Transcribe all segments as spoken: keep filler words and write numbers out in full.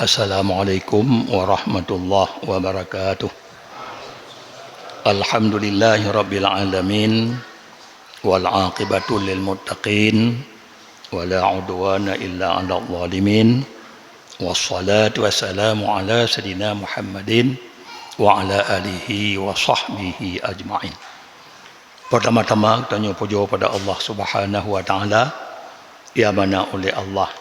Assalamualaikum warahmatullahi wabarakatuh. Alhamdulillahirabbil alamin, wal aqibatu lil muttaqin, wa la udwana illa 'alal zalimin. Wassalatu wassalamu ala sayyidina Muhammadin wa ala alihi wa sahbihi ajma'in. Pertama-tama, geutanyoe pujoe pada Allah Subhanahu wa Taala, nyang mana uleh Allah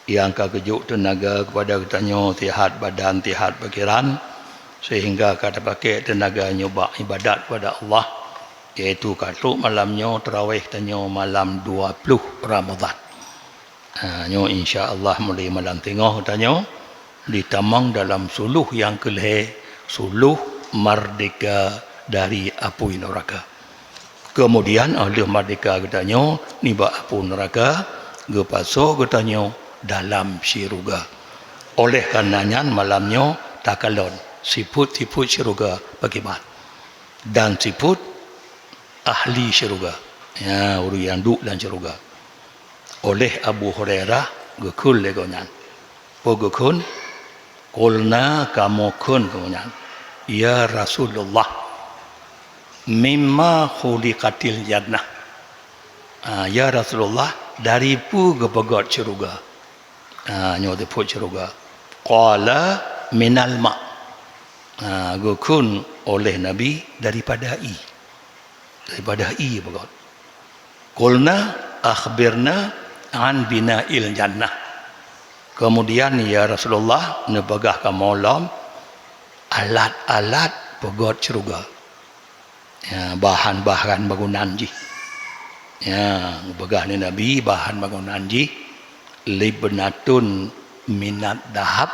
nyang ka geujok teunaga keupada geutanyoe, sihat badan, sihat pikiran, sehingga ka tapakék teunaga nyoe bak ibadat keupada Allah, yaitu ka trok malam nyoe, tarawih tanyoe malam dua ploh Ramadhan. Ha, nyoe insya Allah mulai malam teungoh tanyoe ditamong dalam suluh nyang keulhèe, suluh merdeka dari apui neraka. Kemudian, óh lheueh merdeka geutanyoe nibak apui neraka, geupasoe geutanyoe dalam syeuruga. Oleh karena nyan, malam nyoe takalon sifeuet-sifeuet syeuruga pakriban dan sifeuet ahli syeuruga, ya, ureuëng nyang duek lam syeuruga. Oleh Abu Hurairah geukheun lé gobnyan. Peue geukheun? Qulna, kamoe kheun keu gobnyan, "Ya Rasulullah, mimma khuliqatil jannah?" Ah, "Ya Rasulullah, dari peue geupeugöt syeuruga?" Ah, nyoe teupeu syeuruga. Qala, "Minal ma." Ah, geukheun oleh Nabi, "Daripada ie." Daripada ie peugöt. Qulna, "Akhbirna an bina'il jannah." Kemudian, ya Rasulullah, neupeugah kamoe lom alat-alat peugöt syeuruga. Ya, bahan-bahan bangunan jih. Ya, geupeugah lé Nabi bahan bangunan jih, "Libnatun minad dahab,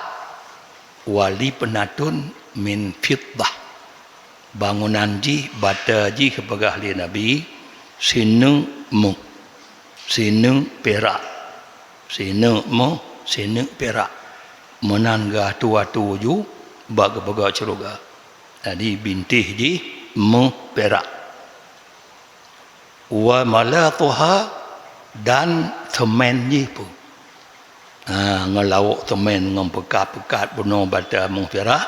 wa libnatun min fiddah." Bangunan jih, bata jih, geupeugah lé Nabi, sineuk méuh, sineuk pirak. Sineuk méuh, sineuk pirak. Meunan geuatoe-atoe ju bak geupeugöt syeuruga. Jadi, bintéh jih méuh pirak. "Wa malatuha," dan seumén jih peue? Ha, ngon lawok seumén, ngon peukat-peukat bunoe bata méuh pirak.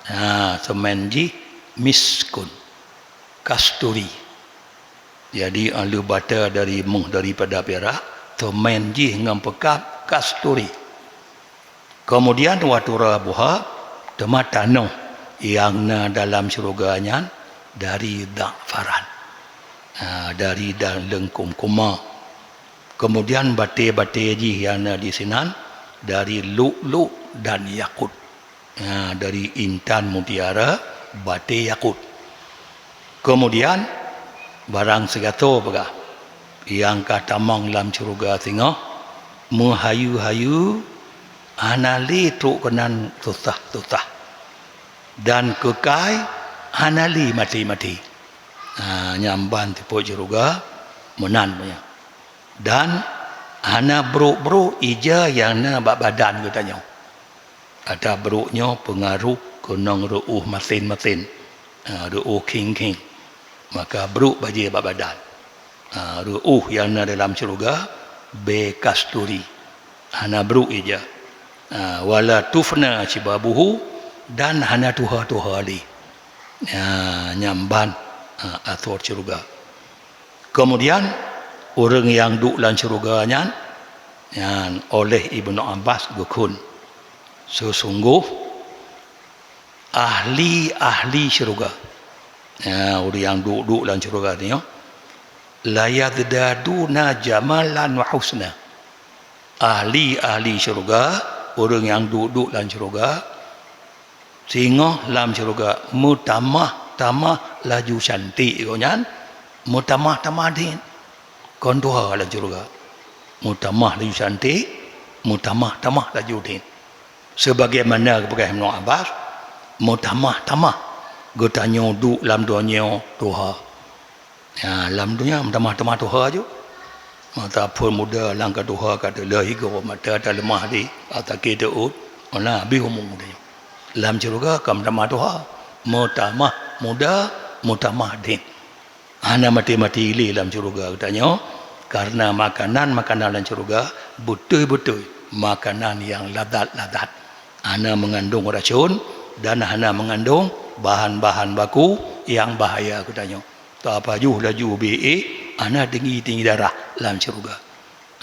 Ha, seumén jih miskun, kasturi. Jadi, óh lheueh bata dari méuh daripada pirak, seumén jih ngon peukat kasturi. Keumudian, "Wa turabuha," teuma tanoh nyang na dalam syeuruga nyan dari za'faran, ha, dari da-, leungkôm kurma. Keumudian, batée-batée jih nyang na disinan dari lu'lu' dan yakut, ha, dari intan, mutiara, batée yakut. Keumudian, barang sigasoe peugah, nyang ka tamong lam syeuruga singoh, meuhayeue-hayeue, hana lé trok keunan susah-susah, dan keukai, hana lé maté-maté. Ha, nyan ban teupeu syeuruga meunan nyan. Dan hana brôk-brôk ija nyang na bak badan geutanyoe. Ata brôk nyoe peungaroh keunong reuôh masen-masen, ha, reuôh khieng-khieng, maka brôk bajée bak badan. Ha, reuôh nyang na dalam syeuruga bée kasturi, hana brôk ija. Ha, "Wala tufna syibabuhu," dan hana tuha-tuha lé. Ha, nyan ban, ha, asoe syeuruga. Keumudian, ureuëng nyang duek lam syeuruga nyan, nyan oleh Ibnu Abbas geukheun, seusunggoh ahli-ahli syeuruga, ya, ureuëng nyang duek-duek lam syeuruga nyoe, "layazdaduna jamalan wa husna." Ahli-ahli syeuruga, ureuëng nyang duek-duek lam syeuruga, singoh lam syeuruga meutamah-tamah laju cantik gobnyan, meutamah-tamah dhin. Kon tuha lam syeuruga. Meutamah laju cantik, meutamah-tamah laju dhin. Sebagaimana geupeugah Ibnu Abbas, meutamah-tamah geutanyoe duek lam donya tuha. Ya, lam donya meutamah-tamah tuha ju. Mata phon muda lam ka tuha ka teulah igoe, mata taleumah di, ka sakét teuôt, meunan habéh umu muda nyoe. Lam syeuruga ka meutamah tuha, meutamah muda, meutamah dhin. Hana maté-maté lé lam syeuruga geutanyoe, kareuna makanan-makanan lam syeuruga beutôi-beutôi makanan nyang lazat-lazat. Hana meungandong racun dan hana meungandong bahan-bahan baku nyang bahaya geutanyoe. Tapajoh laju ubé ék, hana tinggi-tinggi darah lam syeuruga.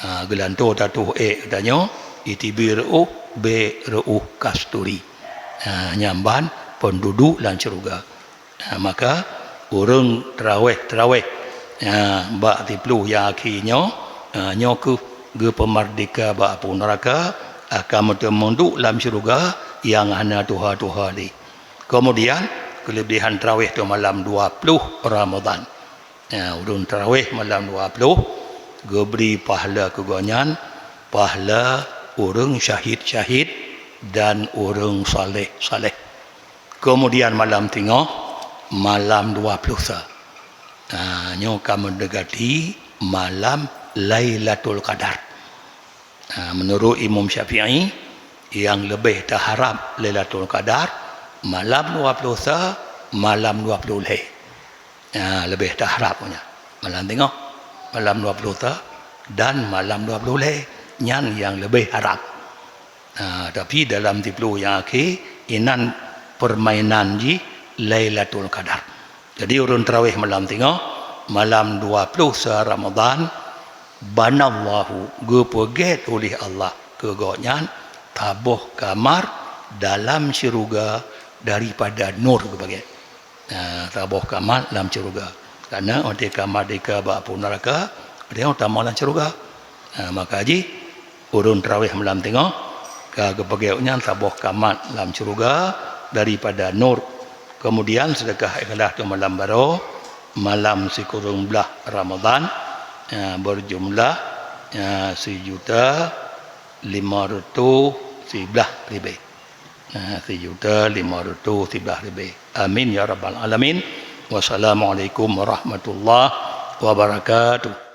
Ha, geulantoe tatoh ék geutanyoe, itibé reuôh, bèe reuôh kasturi. Ha, nyan ban peunduduek lam syeuruga. Ha, maka ureuëng teurawéh-teurawéh, ha, bak siploh nyang akhé nyoe, ha, nyoe kheueh geupeumeurdéhka bak apui neuraka, akan meuteumeuduek lam syeuruga nyang hana tuha-tuha lé. Keumudian, keuleubehan teurawéh di malam dua ploh Ramadhan. Ya, ureuëng teurawéh malam dua ploh geubri pahala keu gobnyan, pahala ureuëng syahid-syahid dan ureuëng saleh-saleh. Keumudian malam teungoh, malam dua ploh sa. Ha, nyoe ka meudeukati malam Lailatul Qadar. Ha, meunurot Imam Syafi'i, nyang leubeh teuharab Lailatul Qadar malam dua ploh sa, malam dua ploh lhèe. Ha, leubeh teuharab nyan. Malam teungoh, malam dua ploh sa dan malam dua ploh lhèe, nyan nyang leubeh harab. Ha, tapi dalam siploh nyang akhé, inan peurmainan jih Lailatul Qadar. Jadi, ureuëng teurawéh malam teungoh, malam dua ploh sa Ramadhan, banallahu, geupeugét uléh Allah keu gobnyan saboh kamar dalam syeuruga daripada nur geupeugét. Ha, saboh kamar lam syeuruga. Karena watée ka meurdéhka bak apui neuraka, watée nyan tamong lam syeuruga. Ha, maka jih, ureuëng teurawéh malam teungoh, ka geupeugét nyan saboh kamar lam syeuruga daripada nur. Keumudian, seudeukah ikhlaih di malam baroe, malam sikureueng blaih Ramadhan, ha, beujumlah, ha, sijuta lima reutôh siblaih ribée. Ha, sijuta lima reutôh siblaih ribée. Amin ya rabbal alamin. Wassalamualaikum warahmatullahi wabarakatuh.